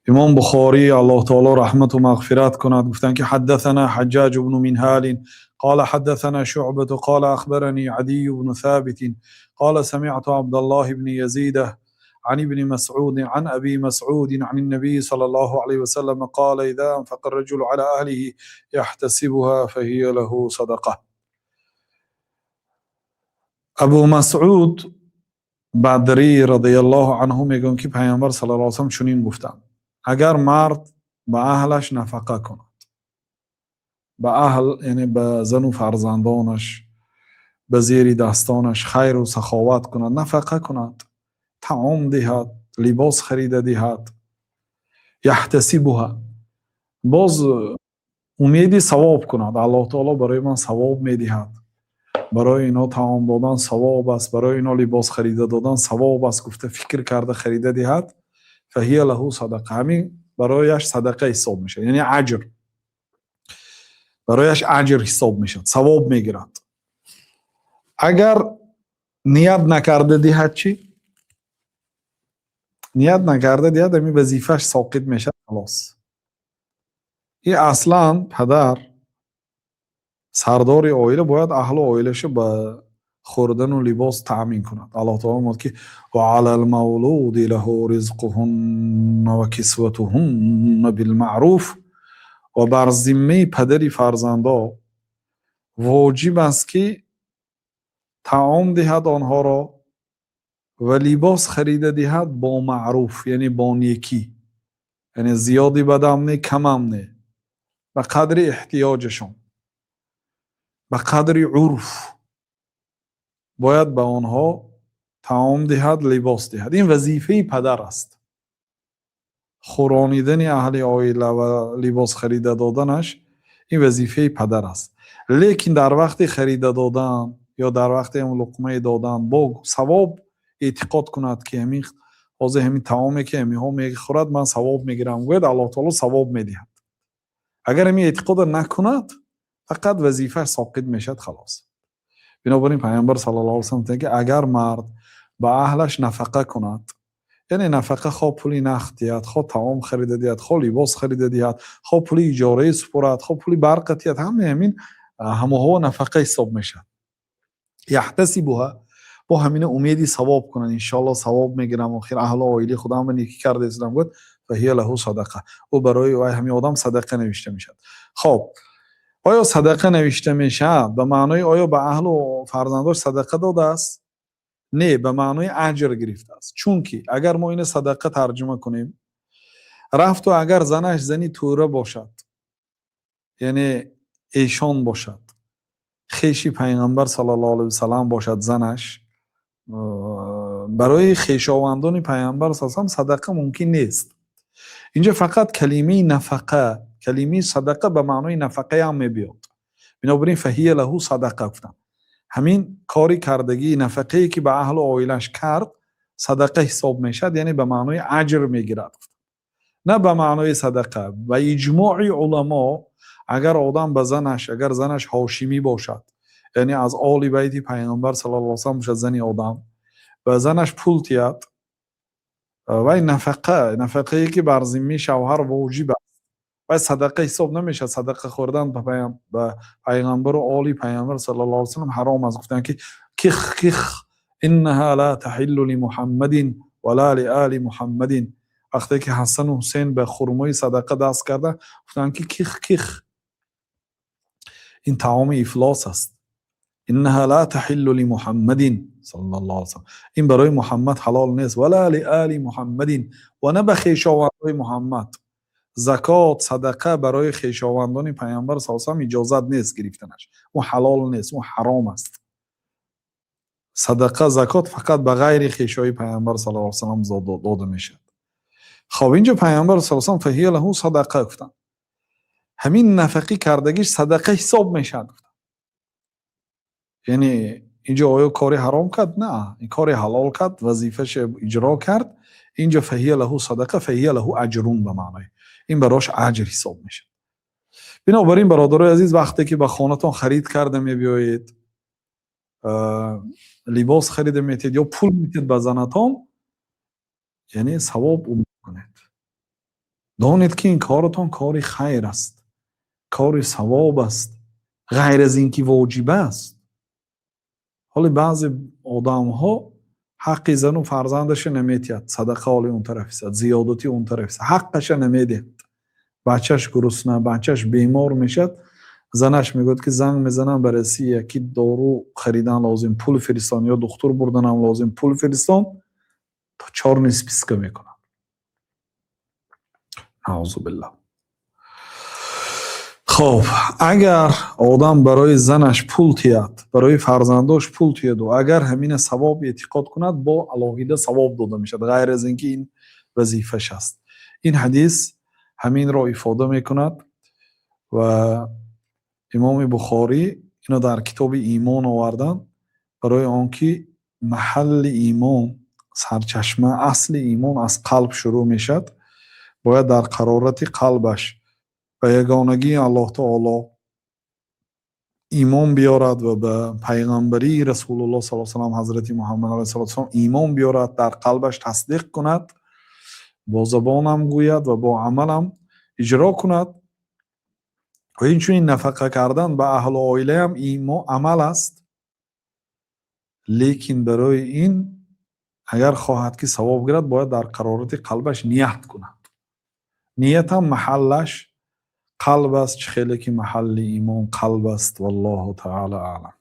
Имом Бухорӣ, Аллоҳ таоло раҳмату мағфират кунад, гуфтанд, ки حدثنا حجاج بن منهال قال حدثنا شعبة قال أخبرني عدي بن ثابت قال سمعت عبد الله بن يزيد عن ابن مسعود عن أبي مسعود عن النبي صلى الله عليه وسلم قال: إذا أنفق الرجل على أهله يحتسبها فهي له صدقة. Абу Масъуд Бадрӣ радиаллоҳу анҳу мегӯянд, ки Пайғамбар саллаллоҳу алайhi васаллам чунин гуфтанд: агар мард ба аҳлаш нафақа кунад, ба аҳл, яъне ба зану фарзандонаш, ба зери дастонаш хайру саховат кунад, нафақа кунад, таом диҳад, либос харида диҳад, يحتسبها, боз умеди савоб кунад, Аллоҳ таоло барои ман савоб медиҳад, барои инҳо таом додан савоб аст, барои инҳо либос харида додан савоб аст, гуфта фикр карда харида диҳад, فهي له صدقة, ҳамин барояш садақа ҳисоб мешавад, яъне аҷр, барояш аҷр ҳисоб мешавад, савоб мегирад. Агар ният накарда диҳад чӣ? Ният накарда диҳад, ҳамин вазифааш соқит мешавад, халос. И аслан падар, сардори оила, бояд аҳлу оилаашо ба хӯрдану либос таъмин кунад. Аллоҳ таоло мегӯяд, ки وعلى المولود له رزقهن وكسوتهن بالمعروف. Ва бар зиммаи падари фарзандо воҷиб аст, ки таом диҳад онҳоро ва либос харида диҳад бо маъруф, яъне бо некӣ, яъне зиёди бадам не, камам не, ба қадри эҳтиёҷашон, ба қадри урф бояд ба онҳо таом диҳад, либос диҳад. Ин вазифаи падар аст. Хӯронидани аҳли оила ва либос харида доданаш ин вазифаи падар аст. Лекин дар вақти харида додан ё дар вақти луқмае додан бо савоб эътиқод кунад, ки ҳамин ҳозир ҳамин таоме, ки ҳаминҳо мехӯрад, ман савоб мегирам, гӯяд, Аллоҳ таоло савоб медиҳад. Агар ҳамин эътиқодро накунад, фақат вазифааш соқит мешавад, халос. Бинобар ин Пайғамбар саллаллоҳу алайhi васаллам гуфтанд, ки агар мард ба аҳлаш нафақа кунад, яъне нафақа хоҳ пули нақд диҳад, хоҳ таом харида диҳад, хоҳ либос харида диҳад, хоҳ пули иҷораи супорад, хоҳ пули барқа диҳад, ҳамаи ҳамин ҳамаҳо нафақа ҳисоб мешавад. يحتسبها, бо ҳамина умеди савоб кунад, иншоалло савоб мегирам, охир аҳлу оилаи худамро некӣ карда истодам, гӯяд, فهي له صدقة, ӯ барои вай, ҳамин одам, садақа навишта мешавад. Хоб, оё садақа навишта мешавад ба маънои оё ба аҳлу фарзандош садақа додааст? Не, ба маънои аҷр гирифтааст. Чунки агар мо ина садақа тарҷума кунем, рафту агар занаш зани тӯра бошад, яъне эшон бошад, хеши Пайғамбар саллаллоҳу алайҳи васаллам бошад занаш, барои хешовандони Пайғамбар салам садақа мумкин нест. Инҷо фақат калимаи нафақа, калимаи садақа ба маънои нафақаям мебиёд. Бинобар ин فهي له صدقة гуфтанд. Ҳамин кори кардагии нафақае, ки ба аҳлу оилаш кард, садақа ҳисоб мешавад, яъне ба маънои аҷр мегирад, на ба маънои садақа. Ба иҷмои уламо, агар одам ба занаш, агар занаш ҳошимӣ бошад, яъне аз оли байти Пайғамбар саллаллоҳу алайhi васаллам бошад зани одам, ба занаш пул тиҳад, вай нафақа, нафақае, ки бар зиммаи шавҳар воҷиб аст, вай садақа ҳисоб намешавад. Садақа хӯрдан ба пайғамбару оли Пайғамбар саллаллоҳу алайhi васаллам ҳаром аст. Гуфтанд, ки ких ких, إنها لا تحل لمحمد ولا لآل محمد. Вақте ки Ҳасану Ҳусейн ба хурмои садақа даст карда, гуфтанд, ки ких ких, ин таоми ифлос аст. إنها لا تحل لمحمد صلى الله عليه وسلم, ин барои Муҳаммад ҳалол нест, ولا لآل محمد, ва на ба хешовандои Муҳаммад. Закот, садақа барои хешовандони Пайғамбар с салам иҷозат нест гирифтанаш, ӯ ҳалол нест, ӯ ҳаром аст. Садақа, закот фақат ба ғайри хешои Пайғамбар саллаллоҳу алайhi васаллам дода мешавад. Хоб, инҷо Пайғамбар с салам فهي له صدقة гуфтанд. Ҳамин нафақӣ кардагиш садақа ҳисоб мешавад, гуфтанд. Яъне инҷо оё кори ҳаром кард? На, ин кори ҳалол кард, вазифаша иҷро кард. Инҷо فهي له صدقة، فهي له أجر, ба маънои ин барош аҷр ҳисоб мешавад. Бинобар ин, бародарои азиз, вақте ки ба хонатон харид карда мебиёед, либос харида метиҳед ё пул метиҳед ба занатон, яъне савоб умед кунед. Донед, ки ин коратон кори хайр аст, кори савоб аст, ғайр аз ин ки воҷиб аст. Ҳоле баъзе одамҳо ҳаққи зану фарзандаша наметиҳад, садақа оли он тараф истад, зиёдатӣ он тараф истад, ҳаққаша намедиҳад. Бачаш гурусна, бачаш бемор мешавад, занаш мегӯяд, ки занг мезанам ба Россия, ки дору харидан лозим, пул фиристон, ё духтур бурданам лозим, пул фиристон, то чёрный списка мекунад. Наъузу биллаҳ. Хоб, агар одам барои занаш пул тиҳад, барои фарзандош пул тиҳаду агар ҳамина савоб эътиқод кунад, бо алоҳида савоб дода мешавад, ғайр аз ин ки ин вазифаш аст. Ин ҳадис ҳаминро ифода мекунад ва Имоми Бухорӣ ино дар китоби имон оварданд, барои он ки маҳалли имон, сарчашма, асли имон аз қалб шурӯъ мешавад. Бояд дар қарорати қалбаш ба ягонагии Аллоҳ таоло имон биёрад ва ба пайғамбарии Расулуллоҳ саллаллоҳу алайҳи васаллам, Ҳазрати Муҳаммад алайҳиссалоту вассалом имон биёрад, дар қалбаш тасдиқ кунад, бо забонам гӯяд ва бо амалам иҷро кунад. Ва инчунин нафақа кардан ба аҳлу оилаам амал аст, лекин барои ин агар хоҳад, ки савоб гирад, бояд дар қарорати қалбаш ният кунад. Ниятам маҳаллаш қалб аст, чӣ хеле ки маҳалли имон қалб аст. Валлоҳу таъала аълам.